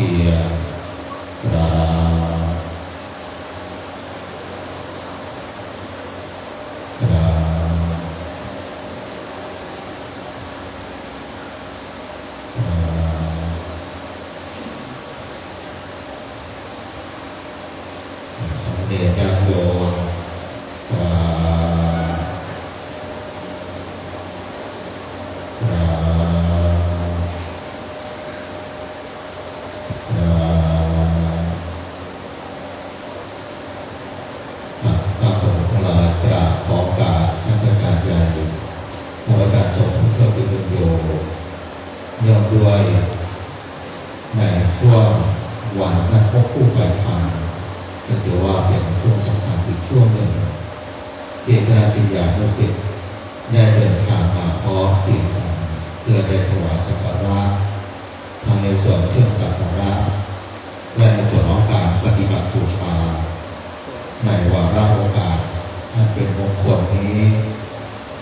ກາບ ກາບ ກາບ ສາມເນນຍາດໂຍມ ກາບ ກາບ ກາບ ຂ້າພະເຈົ້າທັງຫຼາຍກາບຂໍໂອກາດທ່ານອາຈານໃຫຍ່ ທ່ານອາຈານສົມພະຊ່ວຍ ພິນໂຍ ເນື່ອງດ້ວຍໃນຊ່ວງວັນນັດພົບຄູ່ຝ່າຍທຳ ເຊິ່ງຖືວ່າເປັນຊ່ວງສຳຄັນອີກຊ່ວງໜຶ່ງ ທີ່ຄະນະສິດຍານຸສິດໄດ້ເດີນທາງມາພ້ອມທີມກັນ ເພື່ອໄດ້ຖວາຍສັກກາລະ ທັງໃນສ່ວນເຄື່ອງສັກກາລະ ແລະ ໃນສ່ວນຂອງການປະຕິບັດບູຊາ ໃນວາລະໂອກາດອັນເປັນມົງຄົນນີ້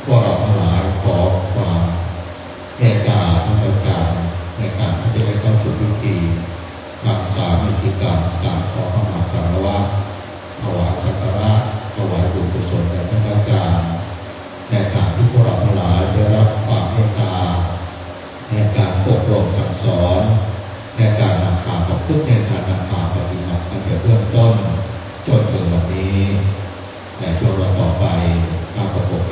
ພວກເຮົາທັງຫຼາຍຂໍຄວາມເມດຕາທ່ານອາຈານ ໃນການທີ່ຈະໄດ້ເຂົ້າສູ່ພິທີ ຮັກສານິຕິກຳການຂໍຂະມາຄາລະວະ ຖວາຍສັກກາລະ ຖວາຍບຸນກຸສົນແດ່ທ່ານອາຈານ ໃນການທີ່ພວກເຮົາທັງຫຼາຍໄດ້ຮັບຄວາມເມດຕາ ໃນການອົບຮົມສັ່ງສອນ ໃນການນຳພາປະພຶດ ໃນການນຳພາປະຕິບັດ ຕັ້ງແຕ່ເບື້ອງຕົ້ນຈົນເຖິງວັນນີ້ ແລະ ຊ່ວງຕໍ່ໄປ ຂ້າພະເຈົ້າ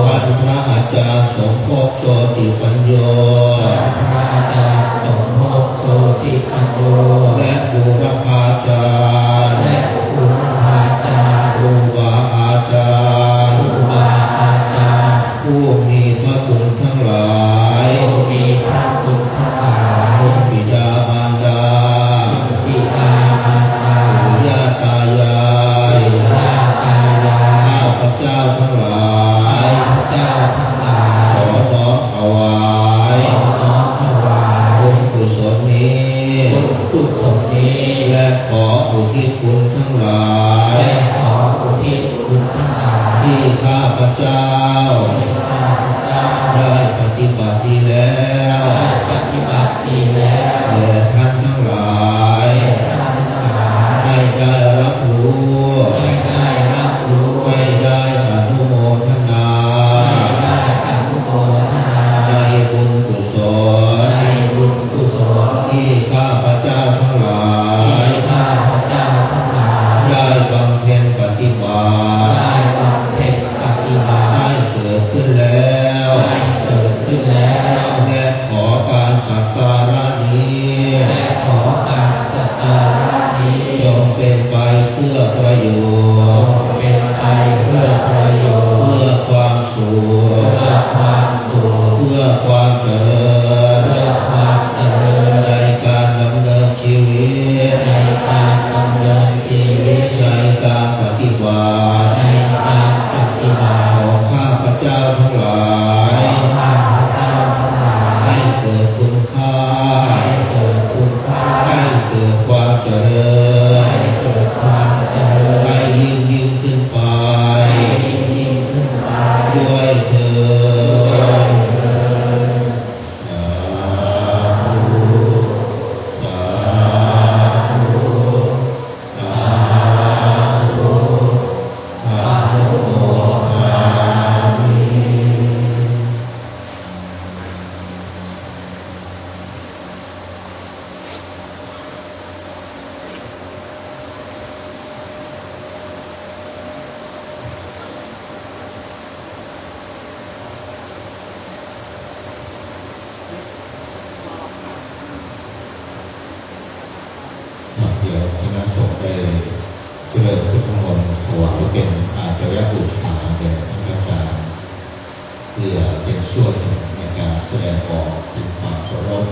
ທ່ານພະອາຈານສົມພົບ ໂຊຕິປັນໂຍ ທ່ານພະອາຈານສົມພົບ ໂຊຕິປັນໂຍ ແລະບູລະພາຈານ ແລະບູລະພາຈານ ຄູບາອາຈານ ຄູບາອາຈານ ຜູ້ມີພະຄຸນທັງຫຼາຍ ຜູ້ມີພະຄຸນທັງຫຼາຍ ຄຸນບິດາມານດາ ຄຸນບິດາມານດາ ປູ່ຍ່າຕາຍາຍ ປູ່ຍ່າຕາຍາຍ ຂ້າພະເຈົ້າທັງຫຼາຍ ຂ້າພະເຈົ້າທັງຫຼາຍ ຂໍນ້ອມຖວາຍ ຂໍນ້ອມຖວາຍ ບຸນກຸສົນນີ້ ບຸນກຸສົນນີ້ ແລະຂໍອຸທິດບຸນທັງຫຼາຍ ແລະຂໍອຸທິດບຸນທັງຫຼາຍ ທີ່ຂ້າພະເຈົ້າ ທີ່ຂ້າພະເຈົ້າ ໄດ້ປະຕິບັດດີແລ້ວ ໄດ້ປະຕິບັດດີແລ້ວ ແດ່ທ່ານທັງຫຼາຍ ແດ່ທ່ານທັງຫຼາຍ ໃຫ້ໄດ້ຮັບຮູ້ ໃຫ້ໄດ້ຮັບຮູ້ ໃຫ້ໄດ້ອະນຸໂມທະນາ ໃຫ້ໄດ້ອະນຸໂມທະນາ ໃນບຸນກຸສົນ ໃນບຸນກຸສົນ ທີ່ຂ້າພະເຈົ້າທັງຫຼາຍ ທີ່ຂ້າພະເຈົ້າທັງຫຼາຍ ໄດ້ບຳເພັນປະຕິບັດ ໄດ້ບຳເພັນປະຕິບັດ ໃຫ້ເກີດຂຶ້ນແລ້ວ ໃຫ້ເກີດຂຶ້ນແລ້ວ ແລະຂໍການສັກກາລະນີ້ ແລະຂໍການສັກກາລະນີ້ ຈົ່ງເປັນໄປເພື່ອປະໂຫຍດ ຈົ່ງເປັນໄປເພື່ອປະໂຫຍດ ເພື່ອຄວາມ ສຸກ ເພື່ອຄວາມສຸກ ເພື່ອຄວາມຈະເລີນ ເພື່ອຄວາມຈະເລີນ ໃນການດຳເນີນຊີວິດ ໃນການດຳເນີນຊີວິດ ໃນການປະຕິບັດ ໃນການປະຕິບັດ ຂອງຂ້າພະເຈົ້າທັງຫຼາຍ ຂອງຂ້າພະເຈົ້າທັງຫຼາຍ ໃຫ້ເກີດຄຸນຄ່າ ໃຫ້ເກີດຄຸນຄ່າ ໃຫ້ເກີດຄວາມຈະເລີນ ໃຫ້ເກີດຄວາມຈະເລີນ ໃຫ້ຍິ່ງໆຂຶ້ນໄປ ໃຫ້ຍິ່ງໆຂຶ້ນໄປ ດ້ວຍເທີ້ນ ດ້ວຍເທີ້ນ ສາທຸ ສາທຸ ສາທຸ ອະນຸໂມທາມິ. ເນາະ ດຽວຄະນະສົງໄດ້ຈະເລີນພຸດທະມົນຖວາຍເປັນອາຈະຍະບູຊາແດ່ພະອາຈານ ເພື່ອເປັນສ່ວນໜຶ່ງໃນການສະແດງອອກເຖິງຄວາມເຄົາລົບ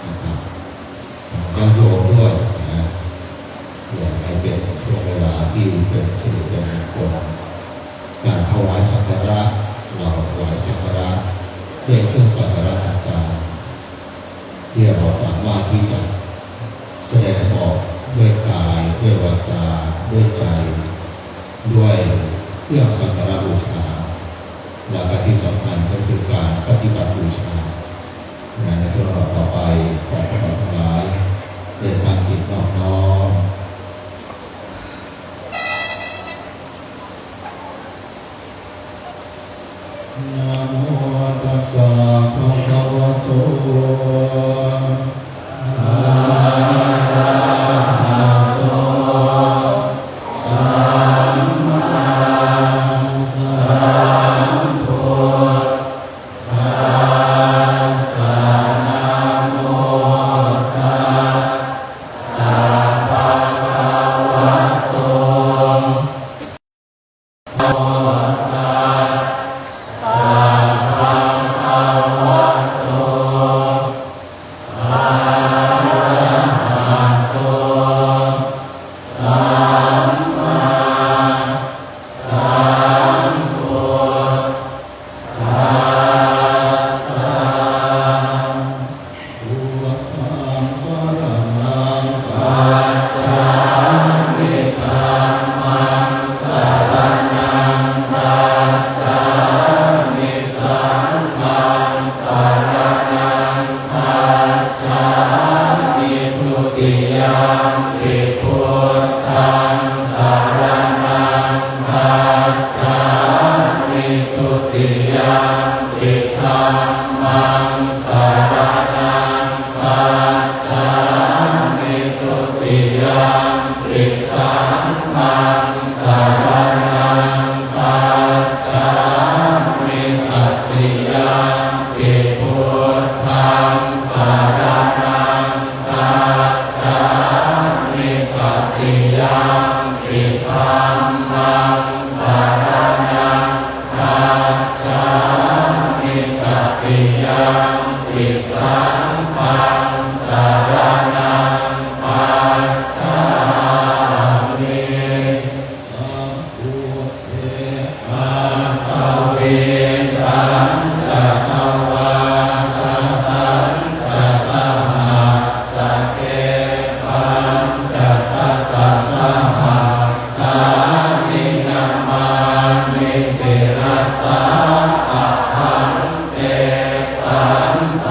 ນະຄັບ ຍາດໂຍມດ້ວຍນະ ເພື່ອໃຫ້ເປັນຊ່ວງເວລາທີ່ເປັນສິລິເປັນມົງຄົນ ການຖວາຍສັກກາລະ ເຮົາຖວາຍສັກກາລະດ້ວຍເຄື່ອງສັກກາລະຕ່າງໆ ທີ່ເຮົາສາມາດທີ່ຈະສະແດງອອກດ້ວຍກາຍ ດ້ວຍວາຈາ ດ້ວຍໃຈ ດ້ວຍເຄື່ອງສັກກາລະບູຊາ ແລ້ວກໍທີ່ສຳຄັນກໍຄືການປະຕິບັດບູຊາ. ໃນຊ່ວງລຳດັບຕໍ່ໄປ ຂໍພວກເຮົາທັງຫຼາຍໄດ້ຕັ້ງຈິດນອບນ້ອມ. ນະໂມຕັດສະ ພະຄະວະໂຕ ອະລະຫະໂຕ ສຳມາສຳພຸດ ທັດສະ ນະໂມຕັດສະ ພະຄະວະໂຕ ນະໂມຕັດສະ ພະຄະວະໂຕ ອະລະຫະໂຕ ສຳມາສຳພຸດ ທັດສະ ພຸດທັງສະລະນັງ ຄັດສາມິ ທຳມັງສະລະນັງ ຄັດສາມິ ສັງຄັງສະລະນັງ ຄັດສາມິ ທຸຕິຍຳປິ ພຸດທັງສະລະນັງ ຄັດສາມິ ທຸຕິຍຳປິ ທຳມັງສະລະນັງ ຄັດສາມິ ທຸຕິຍຳປິ ສັງຄັງສະລະນັງ ຄັດສາ ສັນຈະ ທະວາທະສັນຈະ ສະຫັດສະເກ ປັນຈະຊະຕະສະຫັດສານິ ນະມາມິ ສິລະສາ ອະຫັນ ເຕ ສັງ ທ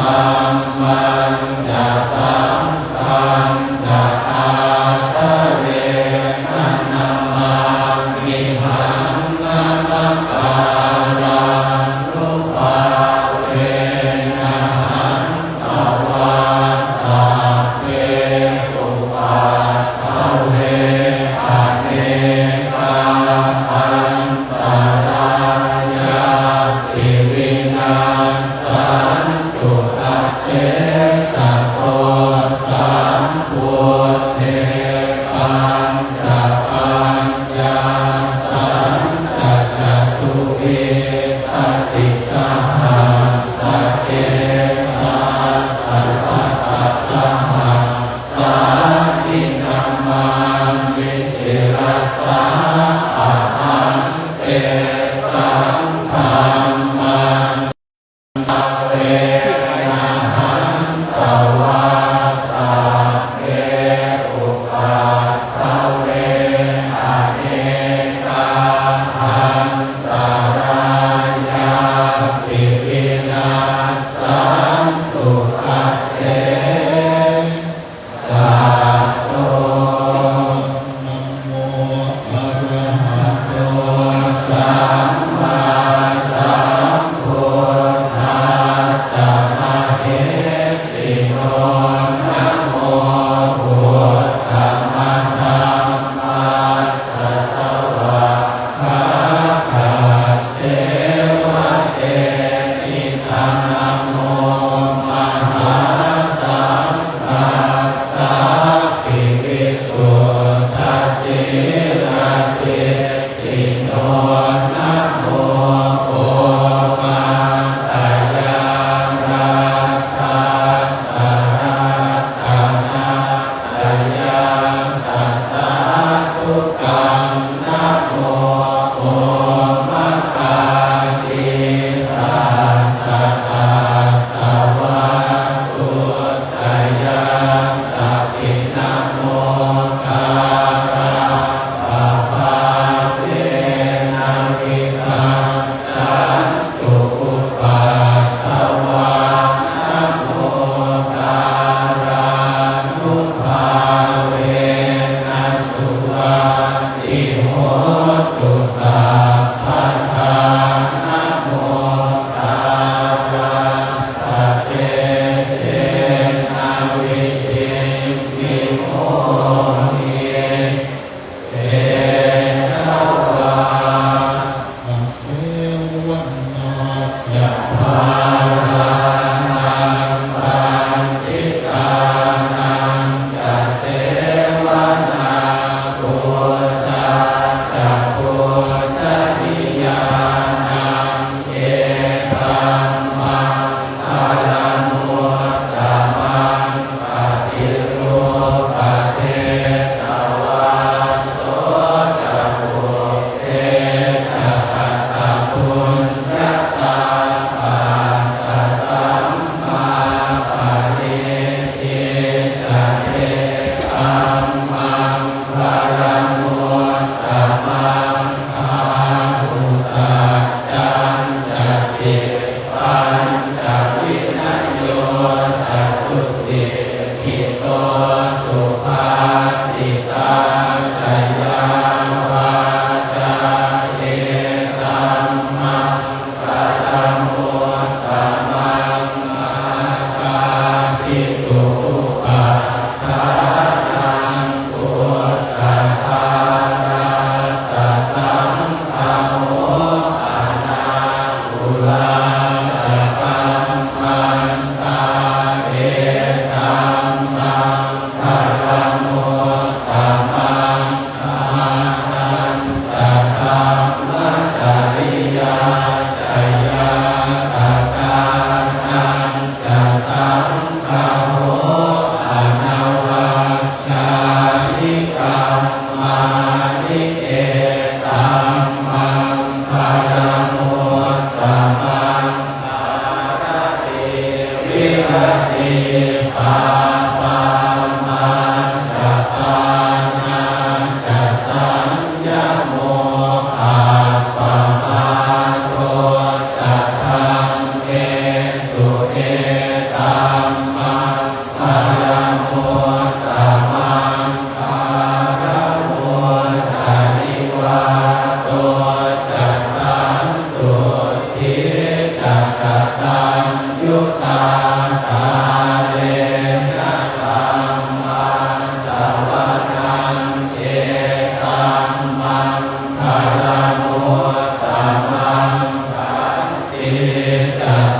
ຳມັນຈະ ສັງ ຄັນຈະ ອາທະເວນະ ນະມາມິຫັງ ນະມະກາລັງ ອຸປາ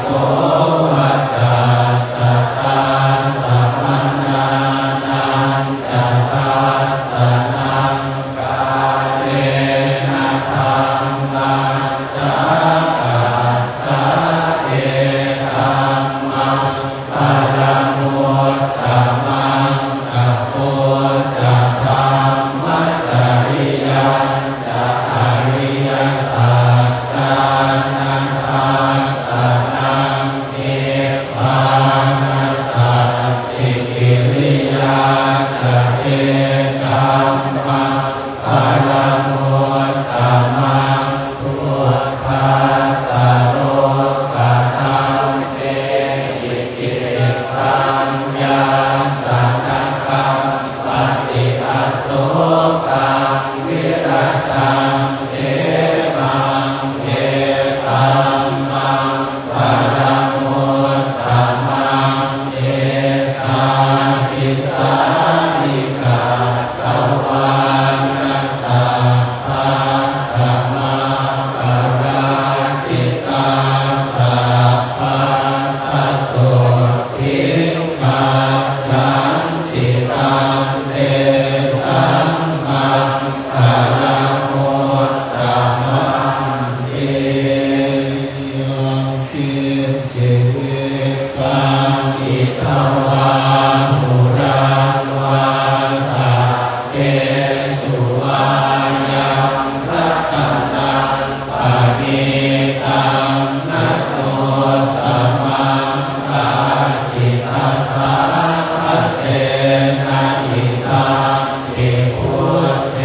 โส วัจจัสสะ ตา สะมะนานันจะ ทัสสะนัง กาเลนะ ธัมมัสสะ กัสสะ เอตัมมัง ปะระมุตตะมัง อะ ปุจจะ ธัมมะจะริยังจะ อริยสัจจานัง ทัสสะนัง นิพพานะสัจฉิกิริยาจะ เอตัมมัง ปะระมุตตะมัง พุทธัสสะ โลกะธัมเมหิ กิตตัง ยัสสะ นะ กัมปะติ อະโสกัง วิรัจฉัง เขมัง เอตัมมัง ปะระมุตตะมัง เอตาปิ สานิ กัตตวานะ สัพพัตถะ มังคะ ลา จิตา สัพพัตถะ โสต ทิง กัจฉันติ ตัน เต สัง มังคะ ละ มุตตะมันติ ยัง คิญจิ วิกตัง อิทะวา หุรัง วา สัพเพสุ วา ยัง รัตนัง ปะนีตัง นะ โน สะ มัง อัตถิ ตถา คะ เต นะ อิทัมปิ พุทเท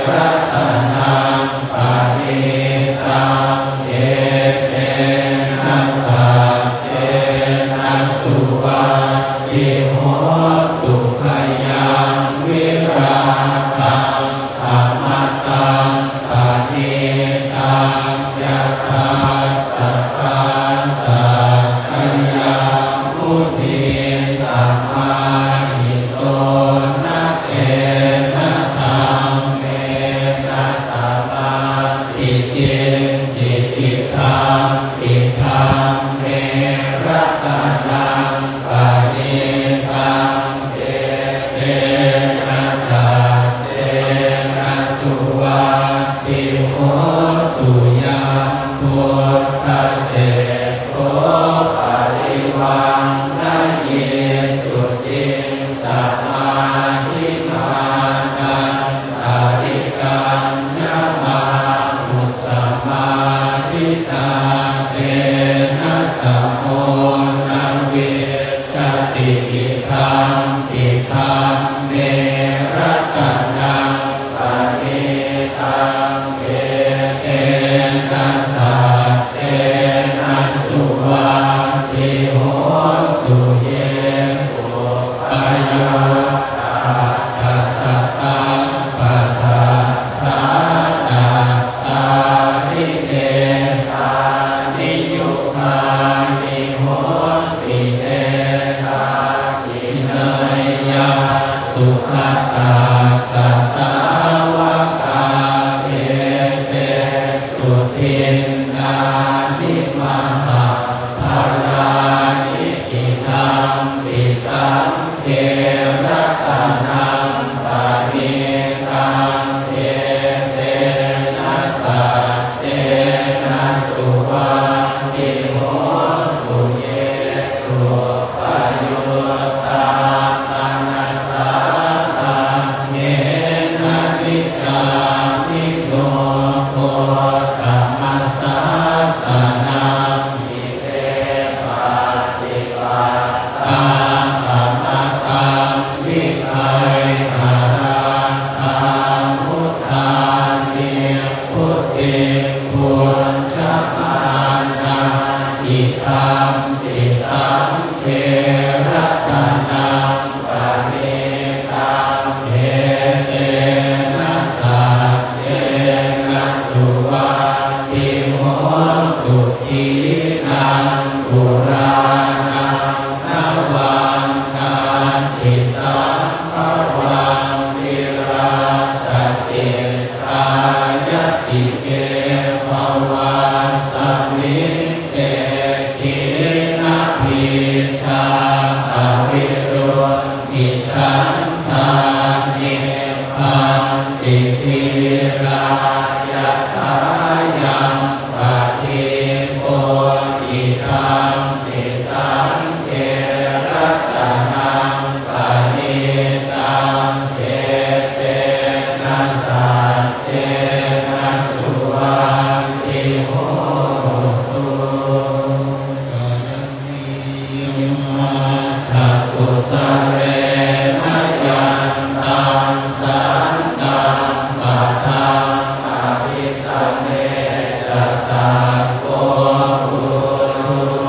รัตนัง ปะนีตัง เอเตนะ สัจเจนะ สุวัตติ โหตุ ขยัง วิรากัง อมตัง ปะนีตัง ยะทัสสะ ทัสสะ ขยัง มุนี สะ มาหิโต นะ เตนะ ธัมเมนะ สะ มาธิ จินจิ อิทัมปิ ธัมเม รัตนัง ปะนีตัง เอเตนะ สัจเจนะ สุวัตติ โหตุ ยัง พุทธะ เศรษฐโท ปะริวัณณะยี สุจิง สะ มาธิ มานันตะริกัญญะ มาหุ สะ มาธิตา เตนะ สะ โม นะ วิชชะติ อิทัมปิ ธัมเม รัตนัง ปะนีตัง เอเตนะ สัจเจนะ สุวัตติ โหตุ เย สุปะยุตตะ สัตตัง ปัสสัทธา จัตตาริ เอตานิ ยุคานิ โหนติ เต ทักขิเนยยะ สุขะตัสสะ สาวะกา เอเต สุทินนานิ มะหะพะลานิ อิทัมปิ สัง เทระตะนัง ปะนีตัง เอเตนะ สัจเจนะ สุวัตติ โหตุ เย สุปะยุตตา มะนะสา ทังเขนะ นิจจามิโน โคตมะ สาสะนัง เต ปะติปัตตา อมะตัง วิไกหะรัง อาหุธา นิพพุติง บุญชะมานา อิทัมปิ สังเข รัตะนัง ปะนีตัง เอเตนะ สัจเจนะ สุวัตติ โหตุ ขีณัง ปุราณัง นวัง นัตถิ สัมภวัง วิรัตตะจิตตายะติเก ภวัสมิง เต ขี Idampi saṅghe ratanaṃ paṇītaṃ, etena saccena suvatthi hotu. Paṭhaṅgulimālakusalena yantaṃ santaṃ padaṃ abhisamecca, sakko ujubhayassa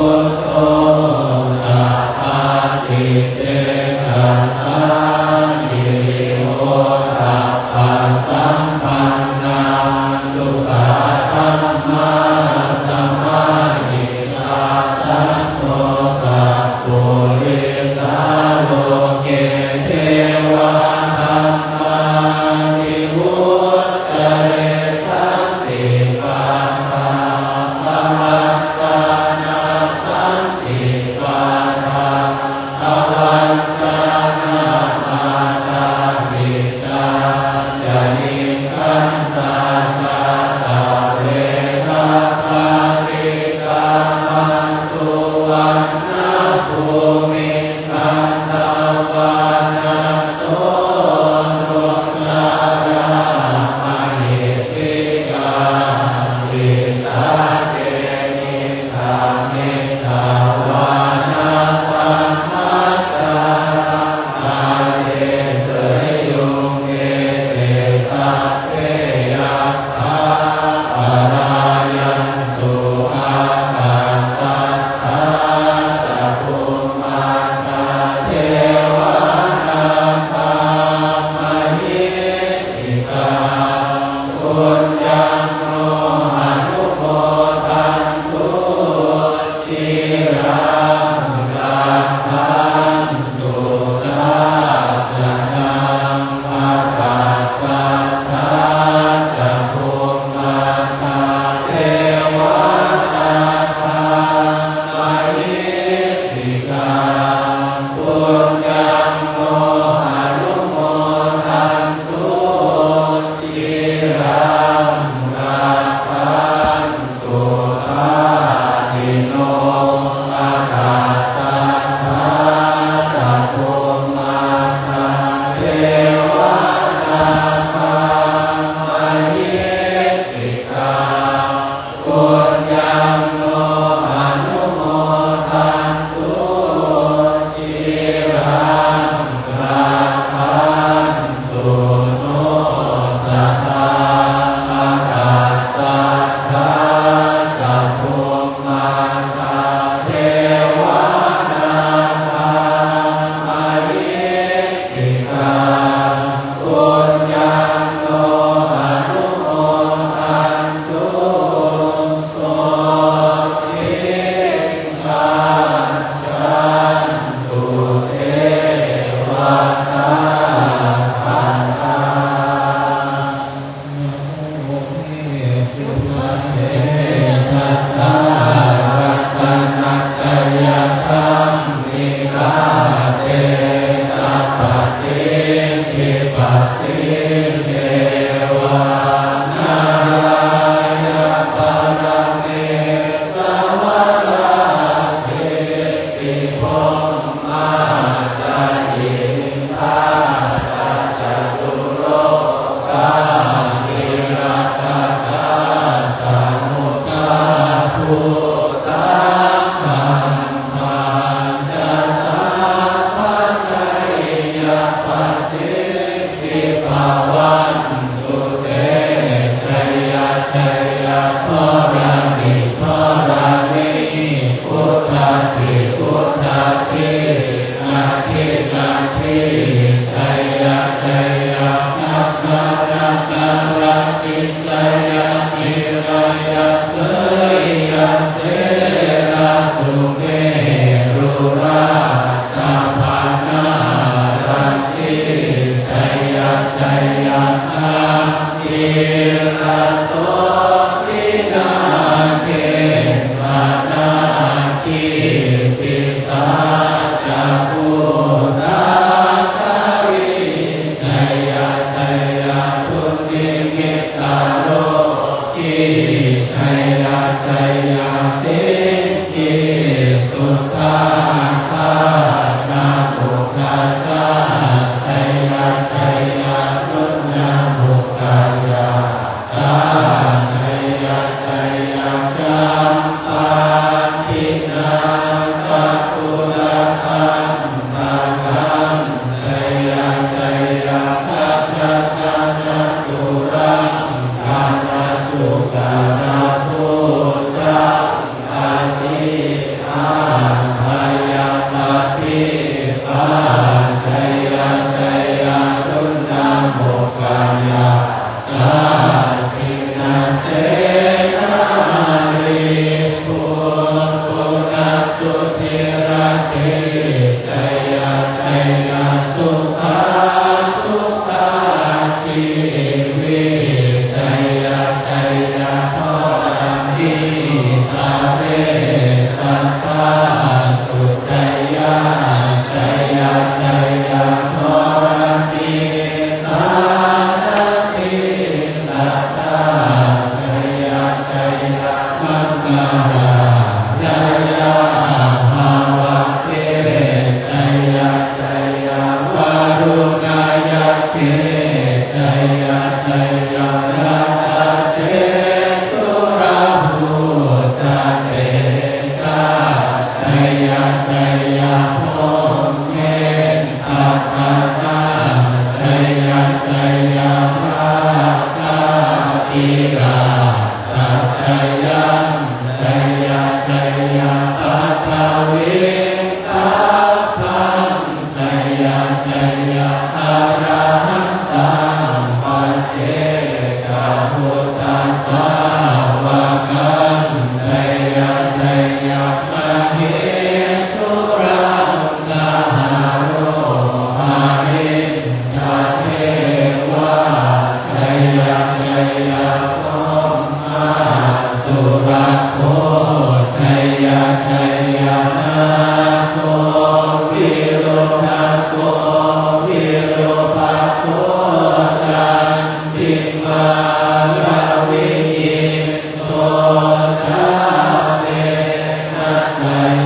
โส ตถาคติ เตชะสา หิริโอตปปะสัมปันนัง สุปะทัมมาสมาหิตา สัตโธ สัปปุริสา โลเก เทวา ธัมมาภิพุจจาเร สันติปาทา พะวันตานัง สันติ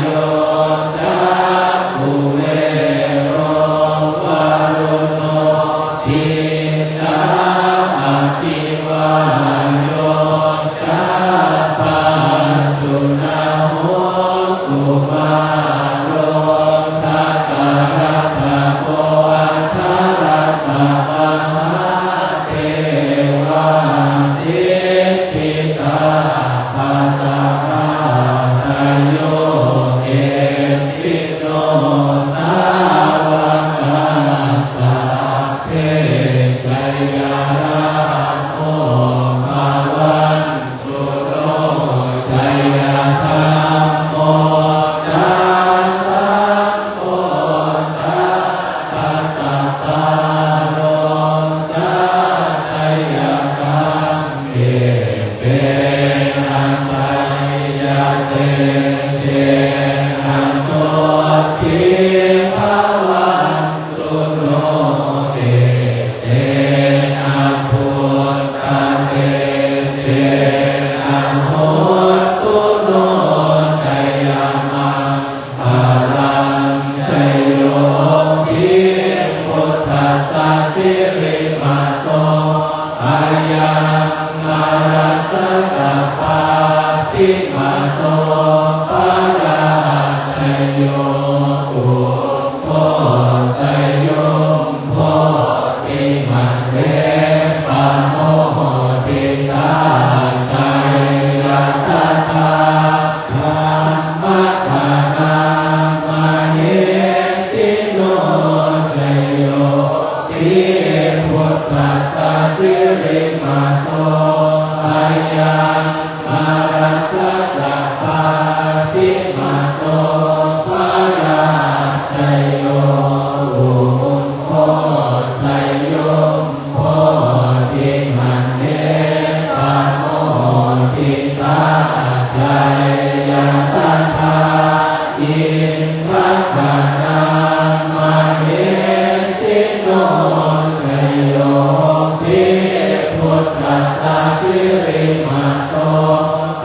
ໂຍ ຈັກຂຸເວໂຣ ວະລຸນໂນ ທີຄະ ອະທິວາໂຍ ຈະ ພະສຸນະໂຫ ກຸມາໂຣ ທັກກະຣັດຖະໂກ ອັດຖະຣັດຖະ ມະຫາເທວາ ສິດທິຕາ ພະສະພາທະໂຍ ເອຊິໂນ ສາວະກະ ສັບເພ ໄຊຍະຕາໂມ ພະວັນ ຕຸໂນ ໄຊຍະທຳໂມ ຈາ ສັງໂຄ ຈາ ທັດສະປາໂລ ຈາ ໄຊຍະຕັງ ເອເຕນະ ໄຊຍະເຕເສນະ ໂສທີພະວັນ ຕຸໂນ ເອເຕນະ ພຸດທະເຕເສນະ ໂຫຕຸໂນ ໄຊຍະມັງຄະລັງ ໄຊໂຍ ພິພຸດທັດສະ ສິລິມະໂຕ ອາຍັງ ມາຣັດສະ ຈັກປາທິມະໂຕ ພະລາຊະໂຍ ອຸໂພຊະຍຸມໂພທິ ມະເທປະໂມທິຕາ ໄຊຍະຕະຖາ ທຳມະຄະນາ ມະເຫສິໂນ ໄຊໂຍ ພິພຸດທັດສະ ສິລິມະໂຕ ອາຍັງ ມາຣັດສະ ຈັກປາທິມະໂຕ ພະລາຊະໂຍ ອຸໂພຊະຍຸມໂພທິ ມະເທປະໂມທິຕາ ໄຊຍະຕະຖາ ອິນທັກຄະນາ ມະເຫສິໂນ ໄຊໂຍ ພິພຸດທັດສະ ສິລິມະໂຕ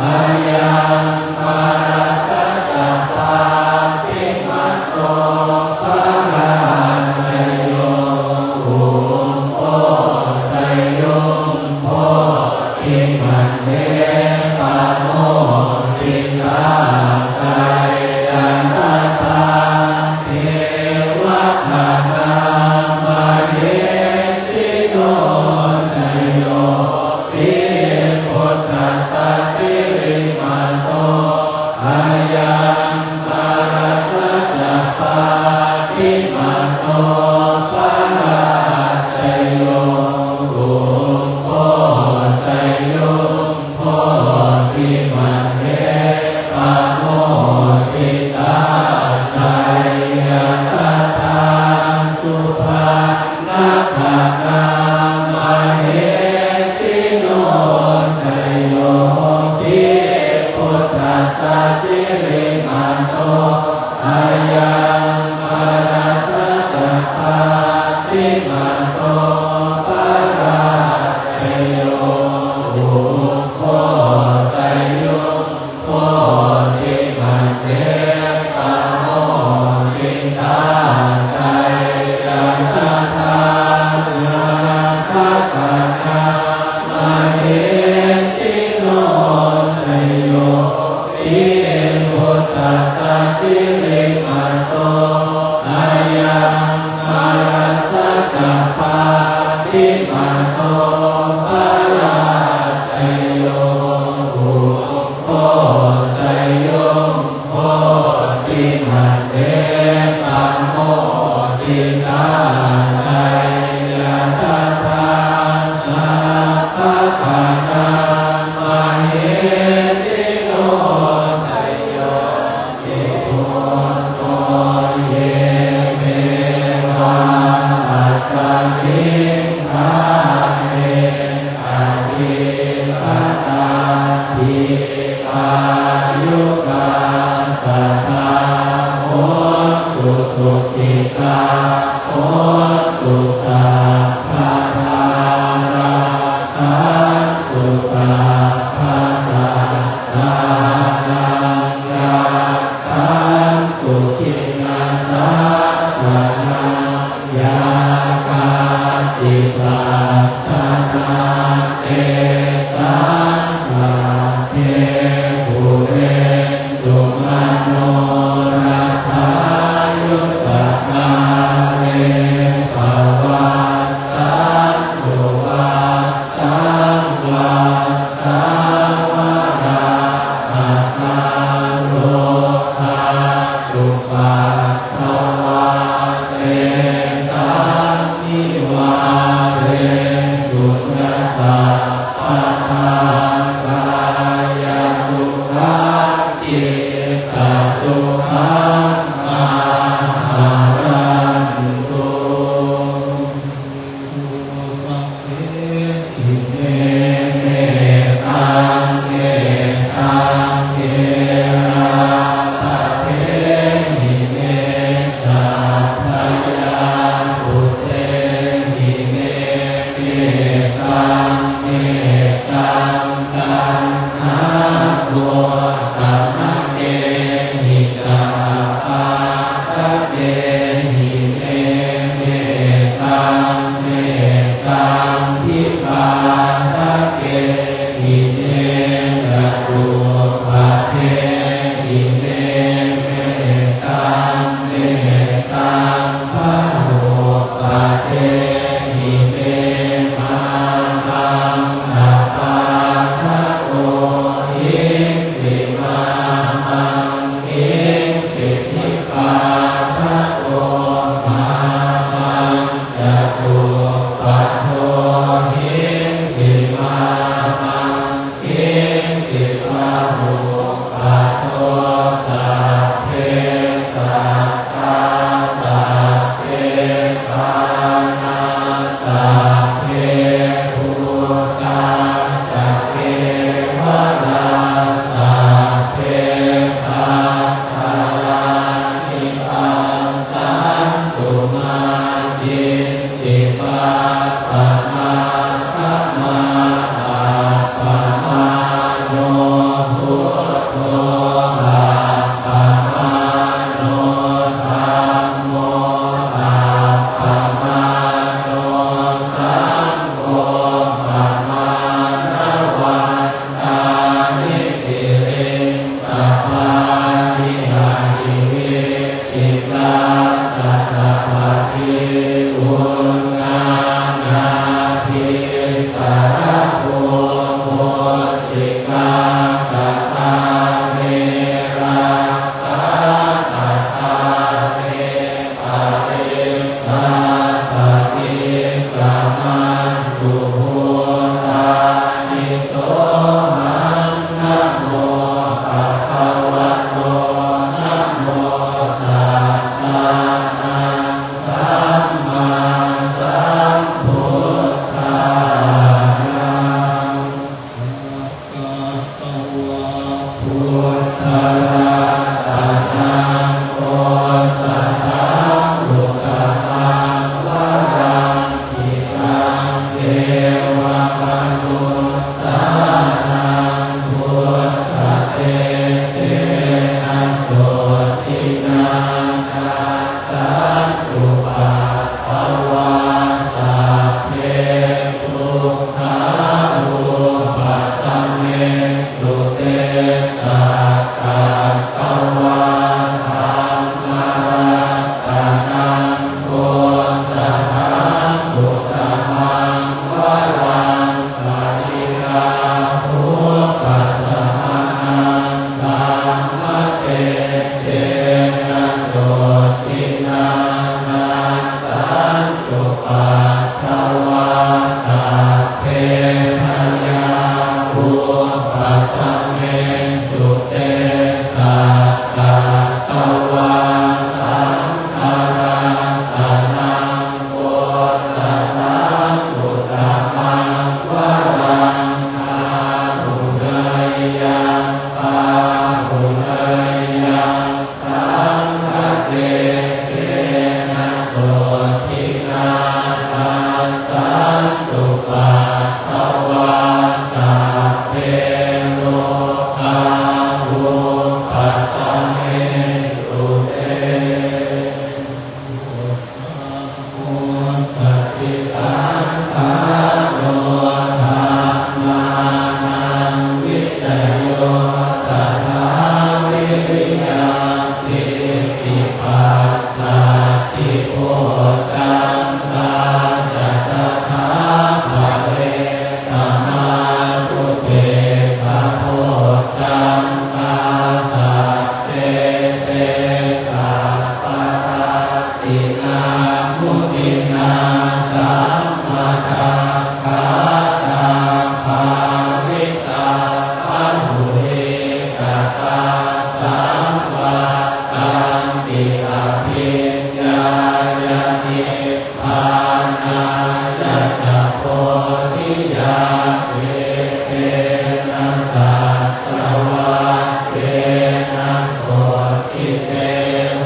ອາຍັງ ມາຣັດສະ ຈັກປາທິມະໂຕ ພະລາຊະໂຍ ອຸໂພຊະຍຸມໂພ ທິ ມະເທປະໂມທິຕາ ໄຊຍະຕະຖາ ເທວະຄະນາ ມະເຫສິໂນ ໄຊໂຍ ພິພຸດທັດສະ ສິລິມະໂຕ ອາຍັງ ມາຣັດສະ ຈັກປາທິມະໂຕ ພະລາຊະໂຍ ອຸໂພຊະຍຸມໂພທິ ມະເທປະໂມທິຕາ ໄຊຍະຕະຖາ ສຸພາ ນະຄະນາ ມະເຫສິໂນ ໄຊໂຍ ພິພຸດທັດສະ ສິລິມະໂຕ ອາຍັງ ມາຣັດສະ ຈັກປາທິມະໂຕ ພະລາຊະໂຍ ອຸໂພຊະຍຸມ ໂພທິ ມະເທປະໂມທິຕາ ໄຊຍະຕະຖາ ນາຄະນາ ມະເຫສິໂນ ໄຊໂຍ ພິພຸດທັດສະ ສິລິມະໂຕ ອາຍັງ ມາຣັດສະ ຈັກປາທິມະໂຕ ພະລາຊະໂຍ ໂພຊະໂຍ ໂພທິ ມະເທປະໂມທິຕາ ໄຊຍະຕະຖາ ສັບພະຄະນາ ມະເຫສິໂນ ໄຊໂຍ ເອໂຫ ปัทวา เตสันนิวาเรตุญญสัพพะทาคายสุขังจิตตสุขังอาหารันตุ เมตตังเมตตังเทระปะเทหิเม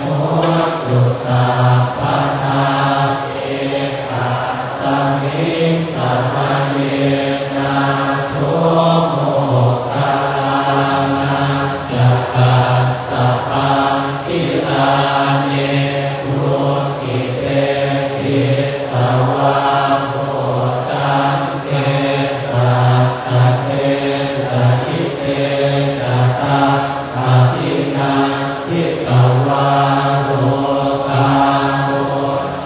โหตุสัพพะทา เอกัสมิงสมะเย นาโถโมคคัลลานัจจกัสสะปัง กิลาเน ทุกขิเต กิสสวา โหจันเต สัจจเต สหิเต จะตัง อะภินันทิตวา โรกา โห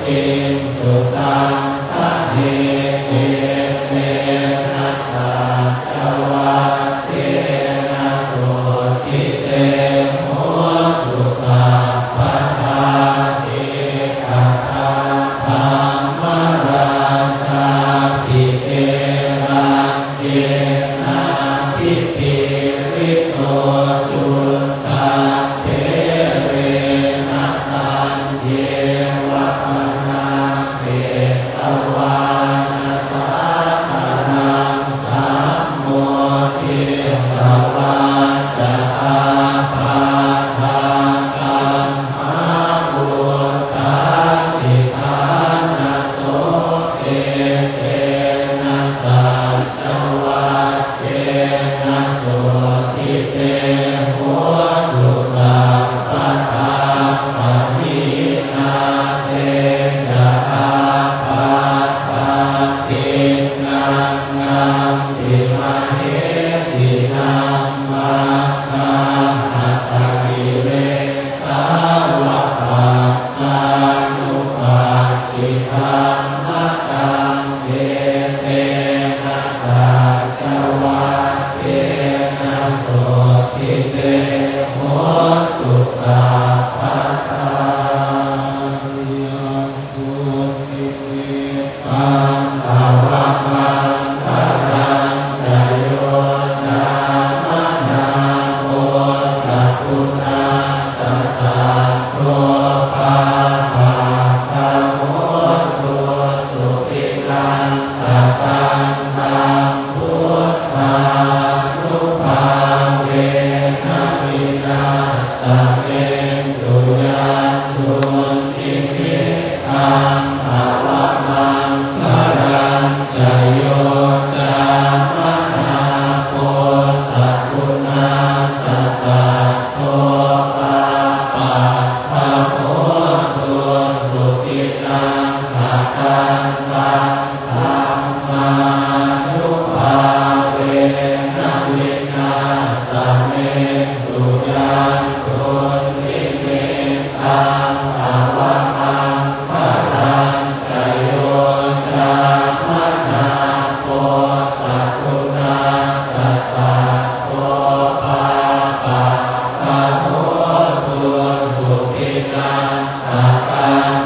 ติง สุทันทะเน เอเตนะ สัจจวัจเจนะ โสติเต โหตุสัพพะทา เอกทัง ธัมมราชาภิ เกรัญเยนะ ภิปรีริโต จุฑฒะเถเรนะ ตัญเยวะมะนะ เขตวานะ สาคะรัง สัมโมทิตวา จะอาปาทา กัมหา วุฑฒา สิทธานะ โส เอเตนะ สัจจวัจเจนะ โสติเต โหตุสัพพะทา ปะหินา เตจะอาปาทา ทินนัง นัมปิ มะเหสินัง มัคคา หัตถะกิเล สาวะ ปัตตานุปัสสิ ธัมมะตัง เอเตนะ สัจจวัจเจนะ โสติเต โหตุสัพพะทา ยัง พุทธิมิตตัง อวะมังคะลัง จะโย จามะ นาโพ สะกุณัสสะ สัตโท ปาปะกะโหตุ สุขินัง คะตันตัง พุทธานุภาเวนะ วินาสะเมนตุ ยันตุน นิมิตตัง อวะมังคะลัง จะโย จามะ นาโพ สะกุณัสสะ สัตโท ปาปะกะโหตุ สุขินัง คะตันตัง ธัมมานุภาเวนะ วินาสะเมนตุ ยันตุน นิมิตตัง อวะมังคะลัง จะโย จามะ นาโพ สะกุณัสสะ สัตโท ปาปะกะโหตุ สุขินัง คะตัน